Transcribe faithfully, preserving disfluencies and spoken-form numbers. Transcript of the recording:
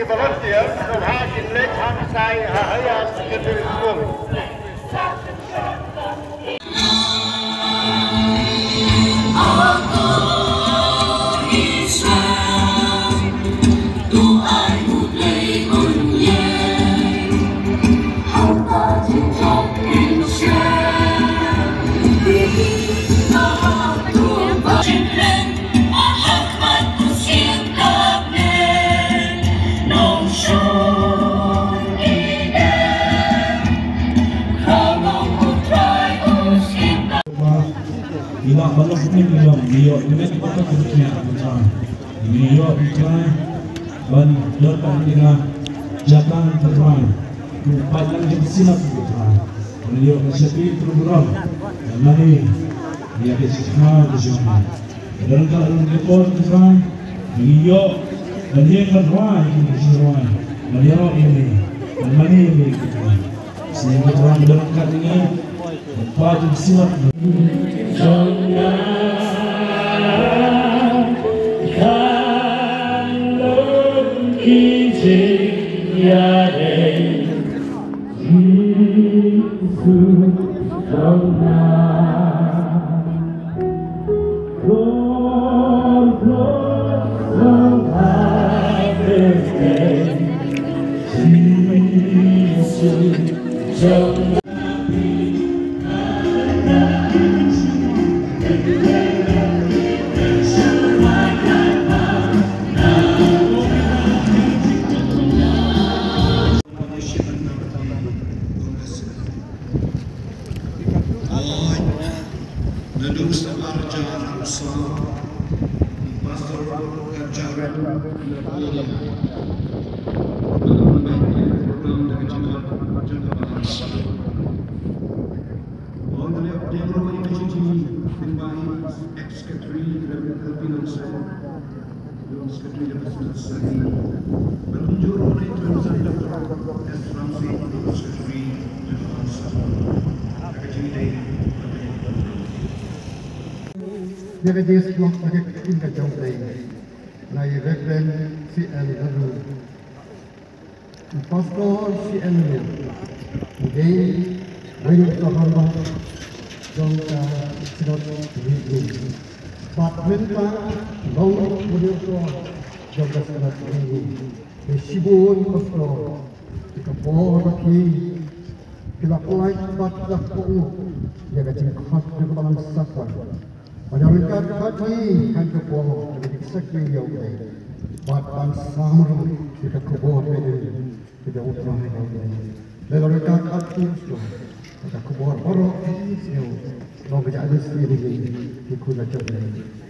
Volunteer, to ha kin leit hangtai ha Higher Secondary School. Ila balok ni ila io ni met ba ka ni io ni ban dot ka ni na jatang terang. Ku pat lang jin sinat ku ta. Io ka sepi program. Mani ia ke sikha ke sikha. Dalam ka dalam ke pon ke kan. Io. Ban ïeng ban rwai ke sikha. Ban ïarap ïa ni. Ban mane ïa ni ke kan. Sien ke kan dalam ka ni. Ban pat jin sinat. Secretary, Reverend L P Longsen, Secretary, Reverend Sani, Reverend Joro, Reverend Doctor S Ramsey, Secretary, Reverend Sani. Ïa ka jingïaseng ka jong U Blei na i Reverend C L Laloo. Pastor C N L, dei wei u sohorba jong ka Synod Ri Lum. Bad mynta long u sohor jong ka Synod Ri Lum. Te shibun pastor, te ka por ba ki, ki la pynlait bad la kohnguh ïa ka jingkhot jong ka Balang Sathlang. Bad ïa ryngkat bad ngi kan ka por ka jingshakri ïa U Blei. Bad ban sam ruh ïa ka khubor ka jong U Trai ïa U Blei. Lei ryngkat bad ngi shuwa ka khubor baroh ka jong U Blei. Long ka jingïaseng ïa ngi ki khun ka jong U Blei.